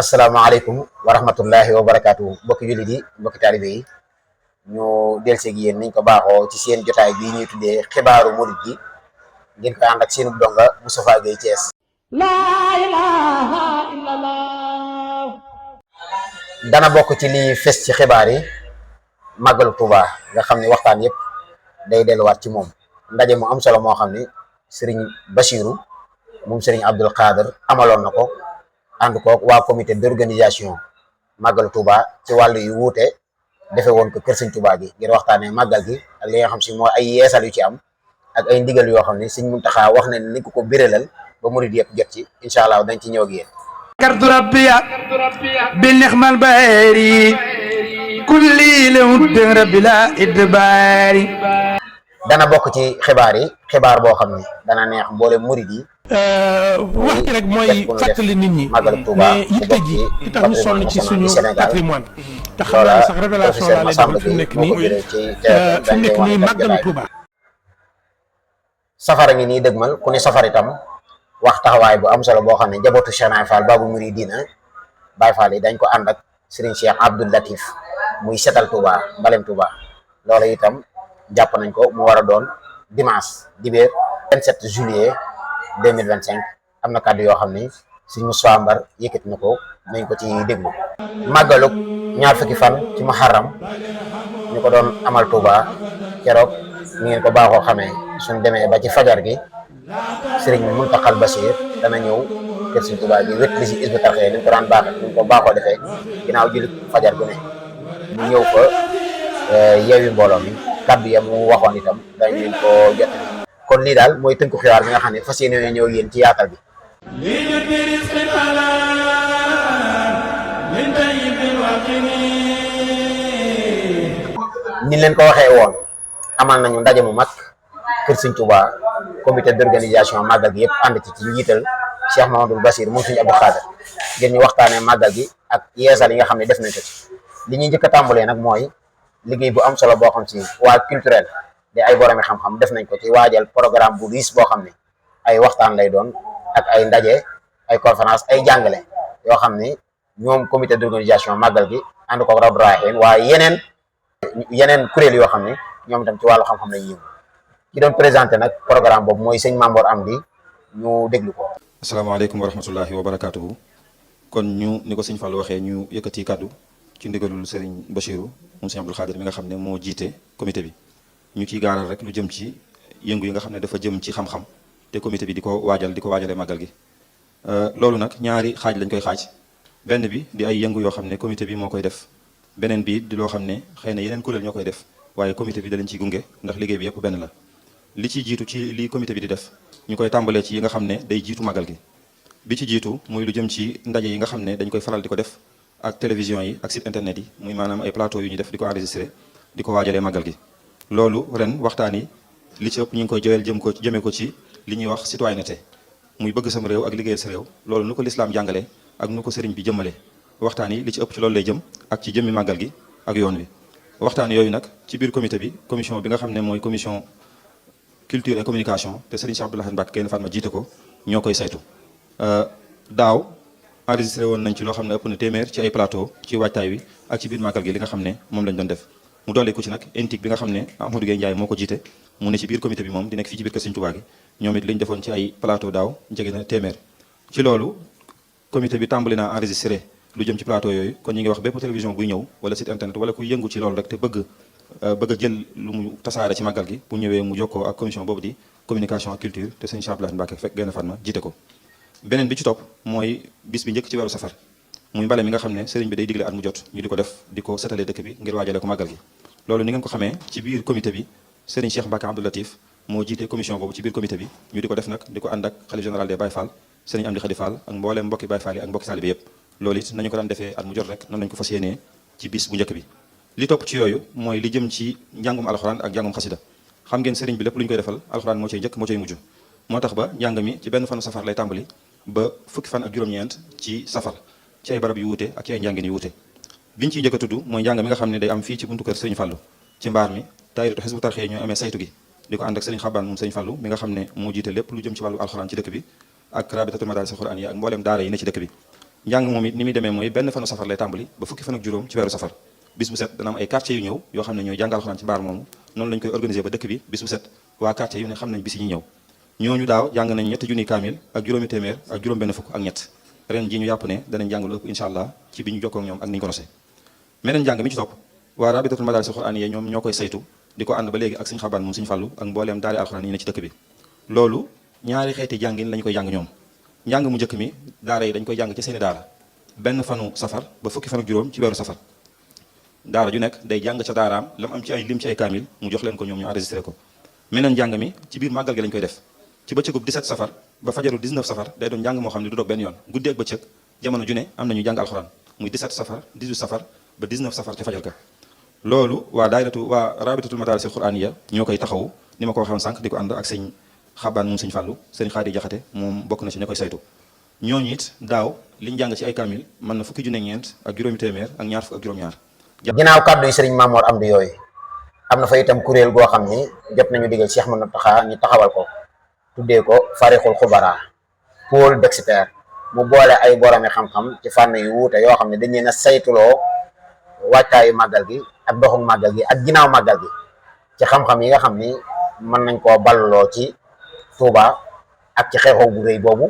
asalaamaaleykum wa rahmatullahi wa barakaatu mbokki jullit yi mbokki taalibe yi ñu delluseeg yéen niñ ko baaxoo ci seen jotaay bii ñuy tuddee xibaaru murid gi ngeen koy ànd ak seenu donga Moustapha Gueye Thiès. laa ilaaha illallah. dana bokk ci li fes ci xibaar yi màggalu Touba nga xam ne waxtaan yëpp day delluwaat ci moom ndaje mu am solo moo xam ne Serigne Bassirou moom Serigne Abdoul Khader amaloon na ko. ànd ko waa comité d'organisation màggal Touba ci wàllu yu wuute defe woon ko kër Sëñ Touba gi ngir waxtaanee màggal gi ak li nga xam si mooy ay yeesal yu ci am ak ay ndigal yoo xam ne Sëñ Muntaxa wax ne ni ko biralal ba murid yëpp jot ci incha allah dañ ci ñëw ak yéen. kartu rabbiya bi nixmal bayri kulli lewut rabbi la idbaari. dana bokk ci xibaar yi xibaar boo xam ne dana neex mboole murid yi. wax ci rek mooy fàttali nit ñi mais yitte ji li tax ñu sonn ci suñu patrimoine te xam naa sax révélation laa lay defal fi mu nekk nii màggalu Touba. safara ngi nii dëgmal ku ne safar itam wax taxawaay bu am solo boo xam ne njabootu Cheikh Naye Fall Babou Mouridina Baye Fall yi dañ ko ànd ak Serigne Cheikh Abdoul Latif muy setal Touba mbalem Touba loolu itam jàpp nañ ko mu war a doon dimanche dibéer 27 juillet 2025 am na kàddu yoo xam ne Sëñ Moustapha Mbar yëkkati na ko nañ ko ci déglu. màggalug ñaar fukki fan ci muharram ñu ko doon amal Touba keroog ni ngeen ko baaxoo xamee suñ demee ba ci fajar gi Sëriñ Muntaxal Bachir dana ñëw kër Sëñ Touba gi wét li si Hizbut Tarqiyyah ni mu ko daan baax ni mu ko baaxoo defee ginnaaw julli fajar gu ne mu ñëw fa yeewi mbooloo mi kàddu ya mu waxoon itam dañ leen ko jot. kon lii daal mooy tënku xibaar bi nga xam ne fas yéene ñëw yéen ci yaatal bi. ni leen ko waxee woon amal nañu ndaje mu mag kër Sëñ Touba comité d'organisation màggal gi yëpp ànd ci njiital Cheikh Mamadou Bassir moom Sëñ Abdou Khader ngeen ñu waxtaanee màggal gi ak yeesal yi nga xam ne def nañ ko ci li ñuy njëkk a tàmbalee nag mooy liggéey bu am solo boo xam si waa culturel de ay boromi xam-xam def nañ ko ci waajal programme bu riis boo xam ne ay waxtaan lay doon ak ay ndaje ay conférence ay jàngale yoo xam ne ñoom comité d'organisation màggal gi ànd ko Rawdu Rayaahiin waaye yeneen kuréel yoo xam ne ñoom itam ci wàllu xam-xam lañuy yëngu ki doon présenté nag programme boobu mooy sëñ Mamor Amdi ñu déglu ko. asalaamaaleykum wa rahmatullahi wa barakaatuhu. kon ñu ni ko sëñ Fall waxee ñu yëkkati kàddu ci ndigalul Serigne Bassirou moom sëñ Abdoul Khader mi nga xam ne moo jiite comité bi. ñu ciy gaaral rek lu jëm ci yëngu yi nga xam ne dafa jëm ci xam-xam te comité bi di ko waajalee màggal gi loolu nag ñaari xaaj lañ koy xaaj benn bi di ay yëngu yoo xam ne comité bi moo koy def beneen bi di loo xam ne xëy na yeneen kuréel ñoo koy def waaye comité bi da leen ciy gunge ndax liggéey bi yëpp benn la li ci jiitu ci li comité bi di def ñu koy tàmbalee ci yi nga xam ne day jiitu màggal gi bi ci jiitu muy lu jëm ci ndaje yi nga xam ne dañ koy faral di ko def ak télévision yi ak site internet yi muy maanaam ay plateau yu ñu def di ko enregistré di ko waajalee màggal gi loolu ren waxtaan yi li ci ëpp ñu ngi koy joyal jëmee ko ci li ñuy wax citoyenneté muy bëgg sam réew ak liggéeyal sa réew loolu nu ko lislaam jàngalee ak nu ko sëriñ bi jëmmalee waxtaan yi li ci ëpp ci loolu lay jëm ak ci jëmmi màggal gi ak yoon wi waxtaan yooyu nag ci biir comité bi commission bi nga xam ne mooy commission culture et communication te sëriñ Cheikh Abdoul Ahad Mbacké kenn Fatma jiite ko ñoo koy saytu daaw enregistré woon nañ ci loo xam ne ëpp na téeméer ci ay plateau ci waajtaay wi ak ci biir màggal gi li nga xam ne moom lañ doon def mu dolli ko ci nag intique bi nga xam ne Amadou Gueye Ndiaye moo ko jiite mu ne ci biir comité bi moom di nekk fii ci biir kër Sëñ Touba gi ñoom it liñ defoon ci ay plateau daaw jege na téeméer ci loolu comité bi tàmbali naa enregistré lu jëm ci plateau yooyu kon ñu ngi wax bépp télévision buy ñëw wala site internet wala ku yëngu ci loolu rek te bëgg a jël lu mu tasaare ci màggal gi bu ñëwee mu jokkoo ak commission boobu di communication ak culture te sëñ Cheikh Abdoul Ahad Mbacké fekk genn Fatma jiite ko beneen bi ci topp mooy bis bi njëkk ci weeru safar muy mbale mi nga xam ne sëriñ bi day digle at mu jot ñu di ko def di ko setalee dëkk bi ngir waajale ko màggal gi loolu ni ngeen ko xamee ci biir comité bi Serigne Cheikh Mbacké Abdou Latif moo jiite commission boobu ci biir comité bi ñu di ko def nag di ko ànd ak xalif général des Baye Fall Serigne Amdi Khady Fall ak mbooleem mbokki Baye Fall yi ak mbokki taalibe yépp loolu it nañu ko daan defee at mu jot rek noonu lañu ko fas yéenee ci bis bu njëkk bi li topp ci yooyu mooy li jëm ci njàngum alxuraan ak njàngum xasida xam ngeen sëriñ bi lépp lu ñu koy defal alxuraan moo cay njëkk moo cay mujj moo tax ba njàng mi ci benn fanu safar lay tàmbali ba fukki fan ak juróom-ñeent ci safar ci ay barab yu wuute ak ci ay njàngin yu wuute biñ ciy njëkk a tudd mooy njàng mi nga xam ne day am fii ci buntu kër Sëriñ Fallu ci mbaar mi daayiratu Hizbut Tarqiyyah ñooy amee saytu gi di ko ànd ak Sëriñ Xabaan moom Sëriñ Fallu mi nga xam ne moo jiite lépp lu jëm ci wàllu alxuraan ci dëkk bi ak rabitatul madaaris alxuraan yi ak mbooleem daara yi ne ci dëkk bi njàng moom it ni muy demee mooy benn fanu safar lay tàmbali ba fukki fan ak juróom ci weeru safar bis bu set dana am ay quartier yu ñëw yoo xam ne ñooy jàngal alxuraan ci mbaar moomu noonu lañ koy organiser ba dëkk bi bis bu set waa quartier yu ne xam nañ bis yi ñu ñëw ñooñu daaw jàng nañ 3 junniy kaamil ak juróomi téeméer ak juróom benn fukk ak ñett ren ji ñu yàpp ne danañ jàng lu ëpp incha allah ci bi ñu jokkoo ak ñoom ak ni ñu ko nosee meneen njàng mi ci topp waa rabitatul madaarisil quraaniyya ñoom ñoo koy saytu di ko ànd ba léegi ak Sëñ Xabaan moom Sëñ Fallu ak mbooleem daari alxuraan yi ne ci dëkk bi loolu ñaari xeeti jàngin lañu koy jàng ñoom njàng mu njëkk mi daara yi dañ koy jàng ci seeni daara benn fanu safar ba fukki fan ak juróom ci weeru safar daara ju nekk day jàng ca daaraam lam am ci ay lim ci ay kaamil mu jox leen ko ñoom ñu enregistré ko meneen njàng mi ci biir màggal gi lañ koy def ci bëccëgub 17 safar ba fajaru 19 safar day doon njàng moo xam ne du dog benn yoon guddi ak bëccëg jamono ju ne am nañu jàng alxuraan muy 17 safar 18 safar ba 19 safar ca fajar ga loolu waa rabitatul madaarisil quraaniyya ñoo koy taxawu ni ma ko waxoon sànq di ko ànd ak Sëñ Xabaan moom Sëñ Fallu Sëñ Xaadi Jaxate moom bokk na ci ña koy saytu ñooñu it daaw liñ jàng ci ay kaamil mën na fukki junne ñeent ak juróomi téeméer ak ñaar fukk ak juróom-ñaar ginnaaw kàddu yi sëriñ Mamoor Amdi yooyu am na fa itam kuréel goo xam ni jot nañu digal Cheikh Mountakha ñu taxawal ko tuddee ko Farixul Xubara pôle d'expert mu boole ay boromi xam-xam ci fànn yu wuute yoo xam ne dañ leen a saytuloo wàccaayu màggal gi ak doxu màggal gi ak ginnaaw màggal gi ci xam-xam yi nga xam ni mën nañ koo balloo ci Touba ak ci xew-xew bu rëy boobu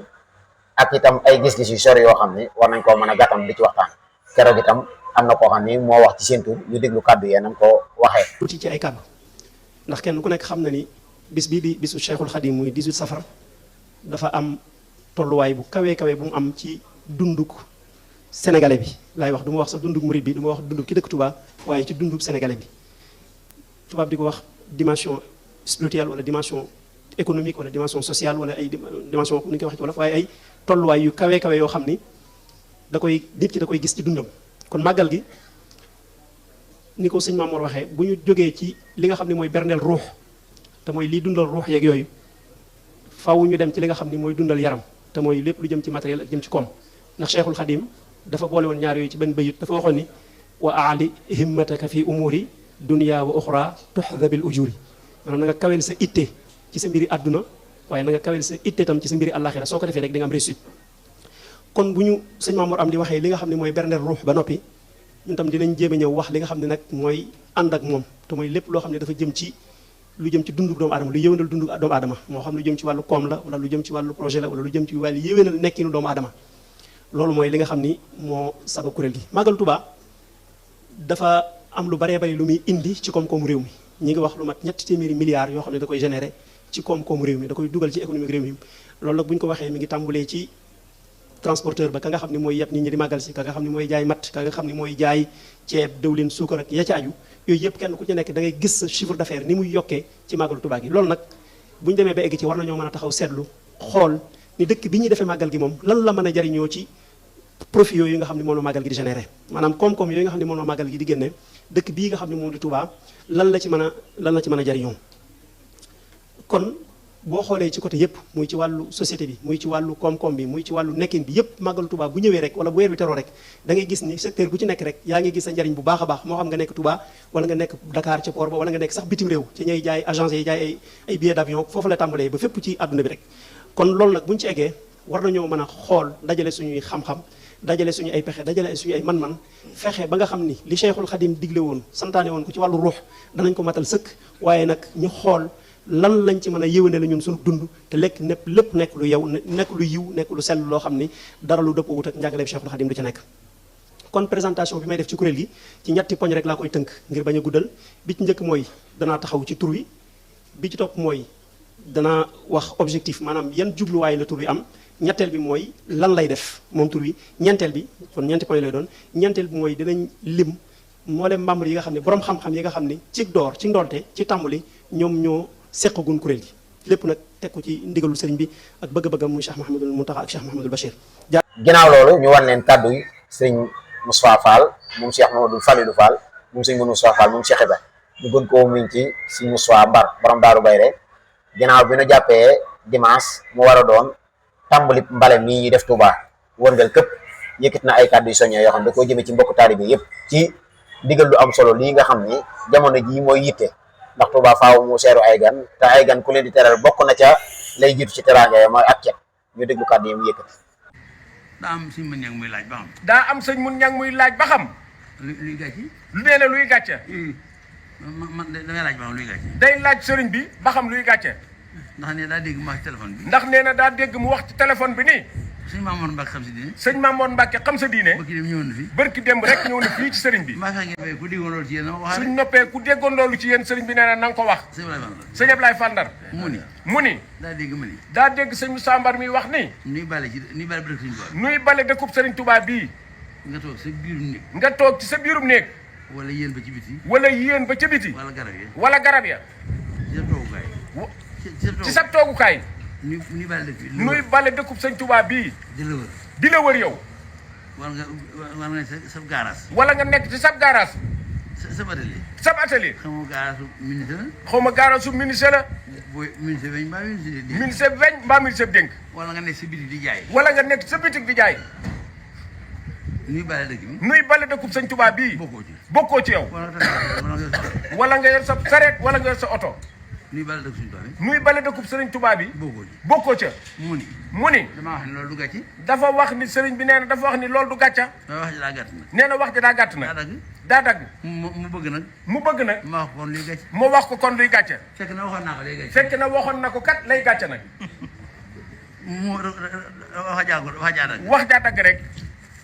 ak itam ay gis-gis yu sori yoo xam ni war nañ koo mën a gàttam di ci waxtaan keroog itam am na koo xam ni moo wax ci seen tur ñu déglu kàddu yeenam ko waxee tuuti ci ay kàddu ndax kenn ku nekk xam na ni bis bii di bisu Cheikhul Khadim muy 18 safar dafa am tolluwaay bu kawee kawe bu mu am ci dunduk sénégalais bi laay wax du ma wax sax dunduk murid bi du ma wax dunduk ki dëkk Touba waaye ci dunduk sénégalais bi tubaab di ko wax dimension spirituelle wala dimension économique wala dimension sociale wala ay dimension ni ñu koy wax ci wolof waaye ay tolluwaay yu kawee kawe yoo xam ni nit ki da koy gis ci dundam kon màggal gi ni ko sëñ Mamoor waxee bu ñu jógee ci li nga xam ne mooy berndeel ruux te mooy liy dundal ruux yeeg yooyu faw ñu dem ci li nga xam ne mooy dundal yaram te mooy lépp lu jëm ci matériel ak jëm ci koom ndax Cheikhul Khadim dafa boole woon ñaar yooyu ci benn bayit dafa waxoon ni wa aali himmataka fi umuri dunya wa uxra tuxda bil ujuri maanaam na nga kawel sa itte ci sa mbiri àdduna waaye na nga kawel sa itte tam ci sa mbiri àllaaxira soo ko defee rek di nga am réussite kon bu ñu sëñ Mamoor am di waxee li nga xam ne mooy berndeel ruux ba noppi ñun tam dinañ jéem a ñëw wax li nga xam ne nag mooy ànd ak moom te mooy lépp loo xam ne dafa jëm ci lu jëm ci dundu doomu aadama lu yéwénal dundu doomu aadama moo xam lu jëm ci wàllu koom la wala lu jëm ci wàllu projet la wala lu jëm ci wàllu yéwénal nekkinu doomu aadama loolu mooy li nga xam ni moo sabab kuréel gi Màggal Tuubaa dafa am lu baree bari lu muy indi ci koom-koomu réew mi ñi ngi wax lu mat 300 milliards yoo xam ne da koy générer ci koom-koomu réew mi da koy dugal ci économique réew mi loolu nag bu ñu ko waxee mi ngi tàmbulee ci transporteur ba ka nga xam ne mooy yeb nit ñi di màggal si ka nga xam ne mooy jaay matt ka nga xam ne mooy jaay ceeb dëwlin suukar ak ya ca aju yooyu yëpp kenn ku ci nekk da ngay gis sa chiffre d'affaires ni muy yokkee ci màggalu Tuubaa gi loolu nag bu ñu demee ba egg ci war nañoo mën a taxaw seetlu xool ni dëkk bi ñuy defee màggal gi moom lan la mën a jariñoo ci profit yooyu nga xam ne moom la màggal gi di généré maanaam koom-koom yooyu nga xam ne moom la màggal gi di génne dëkk bii nga xam ne moom di Tuubaa lan la ci mën a jariñoo kon boo xoolee ci côté yëpp muy ci wàllu société bi muy ci wàllu koom-koom bi muy ci wàllu nekkin bi yëpp màggalu Tuubaa bu ñëwee rek wala bu weer bi teroo rek da ngay gis ni secteur bu ci nekk rek yaa ngi gis sa njariñ bu baax a baax moo xam nga nekk Tuubaa wala nga nekk Dakar ca port ba wala nga nekk sax bitim réew ci ñay jaay agence yi jaay ay billets d'avion foofu la tàmbalee ba fépp ci àdduna bi rek kon loolu nag bu ñu ci eggee war nañoo mën a xool dajale suñuy xam-xam dajale suñu ay pexe dajale suñu ay man-man fexe ba nga xam ni li Cheikhul Khadim digle woon santaane woon ko ci wàllu ruux danañ ko matal sëkk waaye nag ñu xool lan lañ ci mën a yéwéne la ñun suñu dund te lekk nepp lépp nekk lu yow nekk lu yiw nekk lu sell loo xam ni dara lu dëppoo wut ak njàngaleem Cheikhul Khadim du ci nekk kon présentation bi may def ci kuréel gi ci ñetti poñ rek laa koy tënk ngir bañ a guddal bi ci njëkk mooy danaa taxaw ci tur wi bi ci topp mooy danaa wax objectif maanaam yan jubluwaay la tur wi am ñetteel bi mooy lan lay def moom tur wi ñeenteel bi kon ñeenti point lay doon ñeenteel bi mooy dinañ lim mboolem membre yi nga xam ne borom xam-xam yi nga xam ni ci door ci ndoolte ci tàmbali ñoom ñoo seqagun kuréel gi lépp nag teg ko ci ndigalul sëriñ bi ak bëgg-bëggam muy Cheikh Mouhamadul Mountakha ak Cheikh Mouhamadul Bachir. ginnaaw loolu ñu wan leen kàddu yi sëriñ Moustapha Fall moom Cheikh Mouhamadul Falilou Fall moom sëriñ Moustapha Fall moom Cheikh Ibrahima ñu gën koo miin ci sëriñ Moustapha Mbar borom Daaru Bayre ginnaaw bi ñu jàppee dimanche mu war a doon tàmbali mbale mii ñuy def Touba wërngal këpp yëkkit na ay kàddu yu soññee yoo xam ne da koo jëmee ci mbokku taalibe yëpp ci ndigal lu am solo lii nga xam ni jamono jii mooy yitte ndax Touba faaw mu seeru ay gan te ay gan ku leen di teral bokk na ca lay jiitu ci teraanga ya mooy ak cet ñu déglu kàddu yi mu yëkkati daa am sëñ mun ñang muy laaj ba xam. daa am sëñ mun ñang muy laaj ba xam. luy gàcce. lu nee na luy gàcce. man damay laaj ba xam luy gàcce. day laaj sëriñ bi ba xam luy gàcce. ndax nee daa dégg mu wax ci téléphone bi. ndax nee na daa dégg mu wax ci téléphone bi nii. sëñ Mamour Mbacke xam sa diine. sëñ Mamour Mbacke xam sa diine. barki dem ñëwoon na fi. barki démb rek ñëw na fii ci sëriñ bi. maa fexe ngeen ku déggoon loolu ci yéen wax. suñ noppee ku déggoon loolu ci yéen sëriñ bi nee na nga ko wax. sëñ Ablaye Fandar. mu ni. daa dégg mu ni. daa dégg sëñ Moussa Mbar mi wax ni. nuy bale dëkk sëñ Tuubaa. nuy bale dëkkub sëriñ Tuubaa bii. nga toog sa biirum néeg. nga toog ci sa biirum néeg. wala yéen ba ci biti. wala yéen ba ca biti. wala garab ya. wala garab ya. ci sa toogukaay. ci sa toogukaay. nuy bale dëkk bi. nuy bale dëkkub sëñ Tuubaa bii. di la wër yow. war nga nekk sa garage. wala nga nekk ci sab garage. sa atelier. sab atelier. xaw ma garage ministre la. xaw ma garage ministre la. booy ministre weñ mbaa ministre dénk. ministre weñ mbaa ministre dénk. wala nga nekk sa bitik di jaay. wala nga nekk sa bitik di jaay. nuy bale dëkk bi. nuy bale dëkkub sëñ Tuubaa bii. bokkoo ci yow. wala nga yor sa sareet wala nga yor sa oto. nuy bale dëkk sëñ Tuubaa bi. nuy bale dëkkub sëriñ Tuubaa bi. bokkoo ca. mu ni. damaa wax ni loolu du gàcce. dafa wax ni sëriñ bi nee na dafa wax ni loolu du gàcca. wax ji daa gàtt nag. nee na wax ji daa gàtt nag. daa dagg. mu bëgg nag. ma wax ko kon luy gàcce. mu wax ko kon luy gàcce. fekk na waxoon naa ko lay gàcce. fekk na waxoon na ko kat lay gàcce nag. wax jaa dagg rek.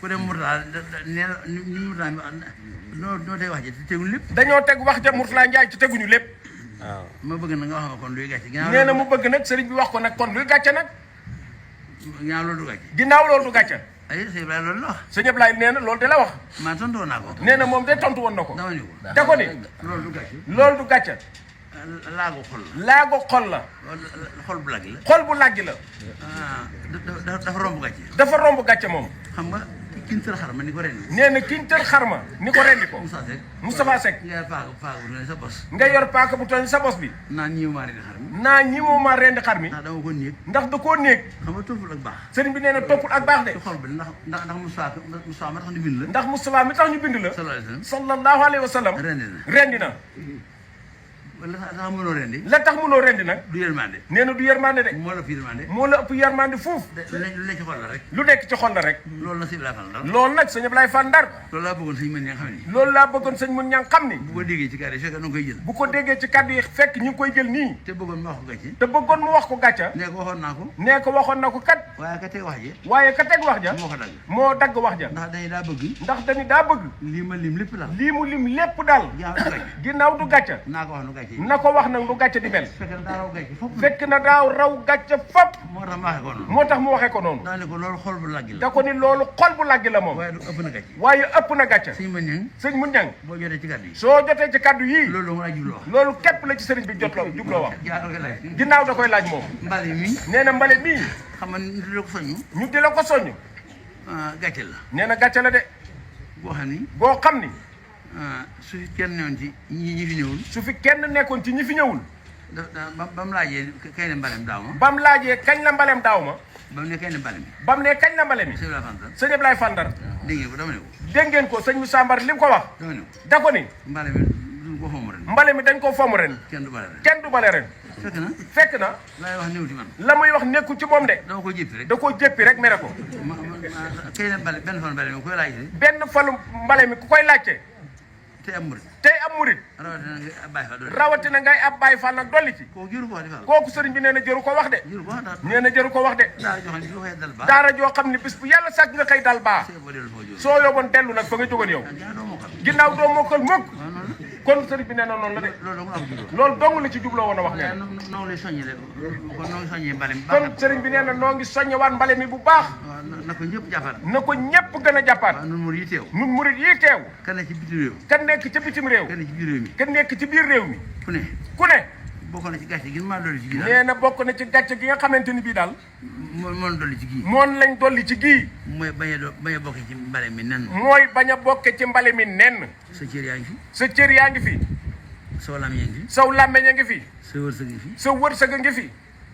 ku dem Mourtala nee na ni Mourtala noo teg wax ji te teguñu lépp. dañoo teg wax ja Mourtala Ndiaye ci teguñu lépp. waaw ma bëgg na nga wax ma kon luy gàcce. nee na mu bëgg nag sëriñ bi wax ko nag kon luy gàcce nag. ginnaaw loolu du gàcce. ginnaaw loolu du gàcce. ay sëñ Ablaye loolu la wax. sëñ Ablaye nee na loolu de la wax. maa tontu woon naa ko. nee na moom de tontu woon na ko. dama ni ko. te ko ni. loolu du gàcce. loolu du gàcce. laago xol la. laago xol la. xol bu laggi la. xol bu laggi la. dafa romb gàcce. dafa romb gàcce moom. xam nga kiñ tër xarma ni ko rendi. nee na kiñ tër xarma ni ko rendi ko. Moustapha Seck. nga yor paaka bu toll sa bos. nga yor paaka bu toll sa bos bi. naa ñi maa rendi xar mi. naa ñi maa rendi xar mi. ndax dama ko néeg. ndax da koo néeg. xam nga toppul ak baax. sëriñ bi nee na toppul ak baax de. ci xol bi ndax Moustapha ma tax ñu bind la. ndax Moustapha mi tax ñu bind la. sallallahu alayhi wa sallam. rendi na. la tax mënoo rendi. la tax mënoo rendi nag. du yërmande. nee na du yërmande de. moo la ëpp yërmande. moo la ëpp yërmande fuuf. lu nekk ci xol la rek. lu nekk ci xol la rek. loolu nag sëñ Ablaye Fall Ndar. loolu nag sëñ Ablaye Fall Ndar. loolu laa bëggoon sëñ mën ña xam ni. loolu laa bëggoon sëñ mën ña xam ni. bu ko déggee ci kàddu yi fekk na koy jël. bu ko déggee ci kàddu yi fekk ñu ngi koy jël nii. te bëggoon mu wax ko gàcce. te bëggoon mu wax ko gàcca. nee ko waxoon naa ko. nee ko waxoon na ko kat. waaye ka teg wax ja. waaye ka teg wax ja. moo ko dagg. moo dagg wax ja. ndax dañu daa bëgg. ndax dañu daa bëgg. lii ma lim lépp daal. lii mu lim lépp daal. ginnaaw du gàcca. naa ko wax nu gàcce. na ko wax nag lu gàcce di mel. fekk na daaw raw gàcce fop. moo tax mu waxee ko noonu. daa ne ko loolu xol bu laggi la. da ko ni loolu xol bu laggi la moom. waaye ëpp na gàcce. waaye ëpp na gàcce. sëñ mun ñang boo jotee ci kàddu yi. soo jotee ci kàddu yii. loolu mën a jubloo wax. loolu képp la ci sëriñ bi jubloo wax. ginnaaw da koy laaj moom. mbale mi. nee na mbale mii. xam nga ñu di la ko soññu. ñu di la ko soññu. gàcce la. nee na gàcce la de. boo xam ni. boo xam ni. su fi kenn newoon ci ñi fi ñëwul. su fi kenn nekkoon ci ñi fi ñëwul. ba mu laajee kañ la mbalem daaw ma. ba mu laajee kañ la mbalem daaw ma. ba mu ne kañ la mbale mi. ba mu ne kañ la mbale mi. sëñ Ablaye Fall Ndar. dégg ngeen ko dama ne ko. dégg ngeen ko sëñ Moussa Mbar li mu ko wax. dama ne ko. da ko ni. mbale mi duñ ko fomm ren. mbale mi dañ ko fomm ren. kenn du bale ren. kenn du bale ren. fekk na. lay wax néew ci man. la muy wax nekkul ci moom de. dama ko jéppi rek. da koo jéppi rek mere ko. kañ la mbale benn fan mbale mi ku koy laajte. benn falu mbale mi ku koy laajte. tey am murit. tey am murit. rawatina ngay ab Baay Faal nag dolli ci. kooku sëriñ bi nee na jëru ko wax de. nee na jëru ko wax de. daara joo xam ne bis bu yàlla sàkk nga xëy dal baa. soo yóbboon dellu nag fa nga jógoon yow. ginnaaw doo mokkal mukk. kon sëriñ bi nee na noonu la de. loolu dong la ci jubloo woon a wax ngeen. kon sëriñ bi nee na noo ngi soññewaat mbale mi bu baax. na ko ñëpp jàppaat. na ko ñëpp gën a jàppaat. nun murit yi teew. nun murit yi teew. kan nekk ci bitim réew. kan nekk ci bitim réew. kan nekk ci biir réew mi. kan nekk ci biir réew mi. ku ne. ku ne. bokk na ci gàcce gi maa dolli ci gii daal. nee na bokk na ci gàcce gi nga xamante ni bii daal. moon dolli ci gii. moon lañ dolli ci gii. mooy bañ a bokke ci mbale mi nen. mooy bañ a bokke ci mbale mi nen. sa cër yaa ngi fi. sa cër yaa ngi fi. saw làmmiñ yaa ngi fi. saw làmmiñ a ngi fi. sa wërsëg ngi fi. sa wërsëg a ngi fi.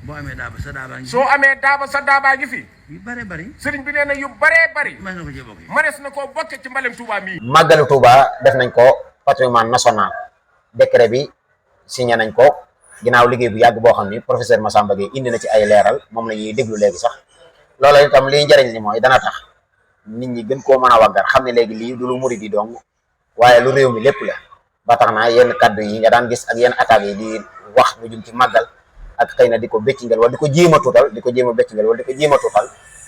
boo amee daaba sa daabaa ngi fi. soo amee daaba sa daabaa ngi fi. yu bëree bëri. sëriñ bi nee na yu bëree bëri. mas na ko cee bokke. manes na koo bokke ci mbalem Touba mii. màggalu Touba def nañ ko patrimoine national décret bi signé nañ ko ginnaaw liggéey bu yàgg boo xam ni professeur Massamba Gueye indi na ci ay leeral moom la ñuy déglu léegi sax loola itam liy njëriñ li mooy dana tax nit ñi gën koo mën a waggar xam ne léegi lii du lu murid yi dong waaye lu réew mi lépp la ba tax na yenn kaddu yi nga daan gis ak yenn attaques yi di wax lu jëm ci màggal ak xëy na di ko béccingal wala di ko jéem a tuutal di ko jéem a béccingal wala di ko jéem a tuutal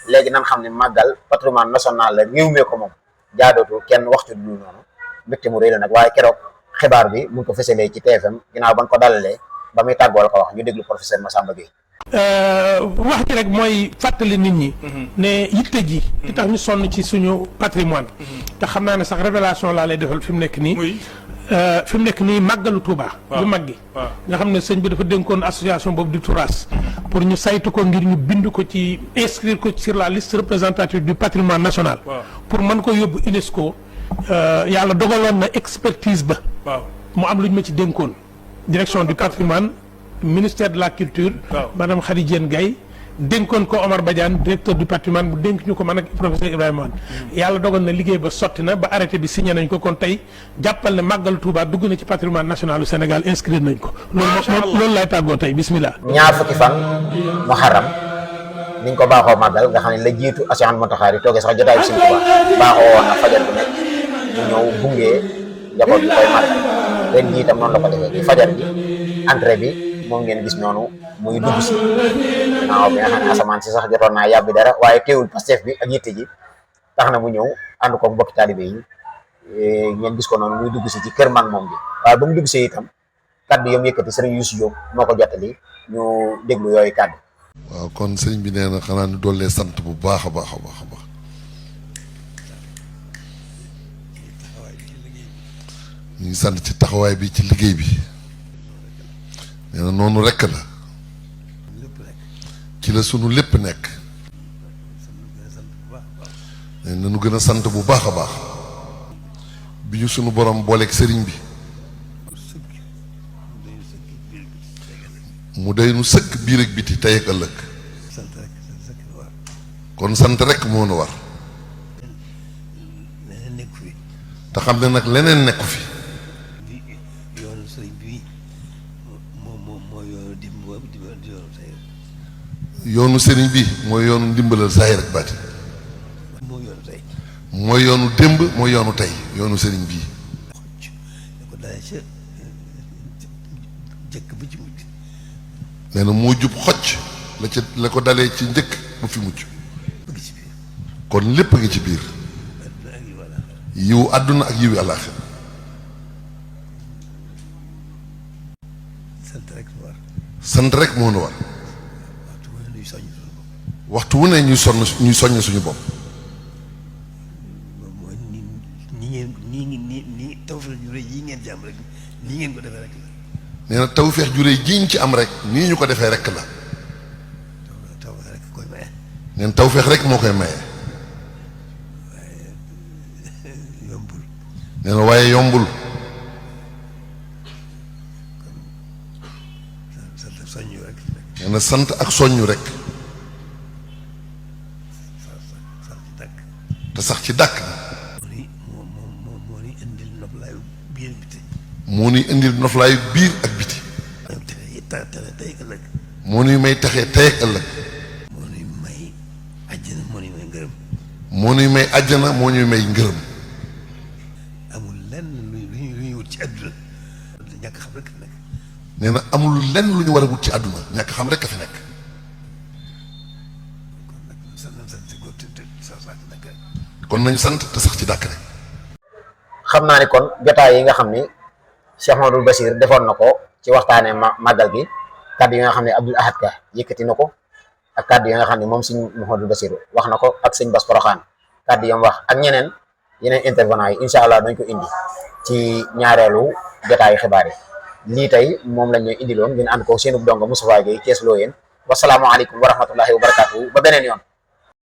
léegi nan xam ne màggal patrimoine national la réew mee ko moom jaadootu kenn waxtu du noonu mbégte mu rëy la nag waaye keroog xibaar bi mu ngi ko fësalee ci TFM ginnaaw ba nga ko dalalee ba muy tàggoo la ko wax ñu déglu professeur Massamba Gueye. wax ji rek mooy fàttali nit ñi. ne yitte ji. li tax ñu sonn ci suñu patrimoine. te xam naa ne sax révélation laa lay defal fi mu nekk nii. fi mu nekk nii màggalu Touba. bu mag gi. nga xam ne sëñ bi dafa dénkoon association boobu di Touras. pour ñu saytu ko ngir ñu bind ko ci inscrire ko sur la liste représentative du patrimoine national. pour mën ko yóbbu UNESCO. yàlla dogaloon na expertise ba. mu am lu ñu ma ci dénkoon. direction du patrimoine ministère de la culture. madame Khady Diène Gaye dénkoon ko Omar Badiane directeur du patrimoine bu dénk ñu ko man ak professeur Ibrahima Wane. yàlla dogal na liggéey ba sotti na ba arrêté bi signé nañ ko kon tey jàppal ne màggal Touba dugg na ci patrimoine national du Sénégal inscrire nañ ko. loolu lay tàggoo tey bismillah. ñaar fukki fan Muharram niñ ko baaxoo màggal nga xam ne la jiitu Cheikh Mountakha yi toogee sax jotaayu Sëñ Touba baaxoo woon na fajar bu nekk ñu ñëw gunge njaboot bi koy màggal ren jii itam noonu la ko defee ci fajar bi entrée bi moom ngeen gis noonu muy dugg si naaw bi nga xam ne asamaan si sax jotoon naa yàbbi dara waaye teewul Pastef bi ak yitte ji tax na mu ñëw ànd ko mbokki taalibe yi ngeen gis ko noonu muy dugg si ci kër mag moom bi waaye ba mu dugg si itam kaddu yam yëkkati sëriñ Youssou Diop moo ko jottali ñu déglu yooyu kaddu. waaw kon sëriñ bi nee na xanaa ñu dollee sant bu baax a baax a baax a baax ñu ngi sant ci taxawaay bi ci liggéey bi nee na noonu rekk la ci la sunu lépp nekk nee na nu gën a sant bu baax a baax bi ñu sunu borom booleeg sëriñ bi mu day nu sëkk biir ak biti tey ak ëllëg kon sant rekk moo nu war te xam ne nag leneen nekku fi yoonu sëriñ bi mooy yoonu ndimbalal saahir ak baati mooy yoonu démb mooy yoonu tey yoonu sëriñ bii nee na moo jub xocc la ko dalee ci njëkk ba fi mucc kon lépp a ngi ci biir yiwu àdduna ak yiwu àllaaxira sant rek moo nu war waxtu wu ne ñuy soññ suñu bopp nii tawfeex ju rëy yi ngeen ci am rek nii ngeen ko defee rek la. nee na tawfeex ju rëy ji ñu ci am rek nii ñu ko defee rek la. tawfeex rek koy maye. nee na tawfeex rek moo koy maye. waaye yombul. nee na waaye yombul. sant soññu rek. nee na sant ak soññu rek. te sax ci dàkk. moo ni indil noflaayu biir biti. moo ni indil noflaayu biir ak biti. moo nuy may taxee tey ak ëllëg. moo nuy may àjjana moo nuy may ngërëm. moo nuy may àjjana moo ñuy may ngërëm. amul lenn lu ñuy wut ci àdduna ñàkk xam rek nekk. nee na amul lenn lu ñu war a wut ci àdduna ñàkk xam rek a fi nekk. kon nañ sant te sax ci dàkk rek. xam naa ni kon jotaay yi nga xam ni Cheikh Mamadou Bachir defoon na ko ci waxtaanee màggal gi kaddu yi nga xam ne Abdoul Ahad Ka yëkkati na ko ak kaddu yi nga xam ne moom sëñ Mamadou Bachir wax na ko ak sëñ Bass Porokhane kaddu yam wax ak yeneen intervenant yi incha allah dañ ko indi ci ñaareelu jotaayu xibaar yi lii tey moom lañ ñuy indiloon ngeen ànd ko seenub donga Moustapha Gueye Thiès Loyeen wasalaamualeykum wa rahmatullahi wa barakatuhu ba beneen yoon.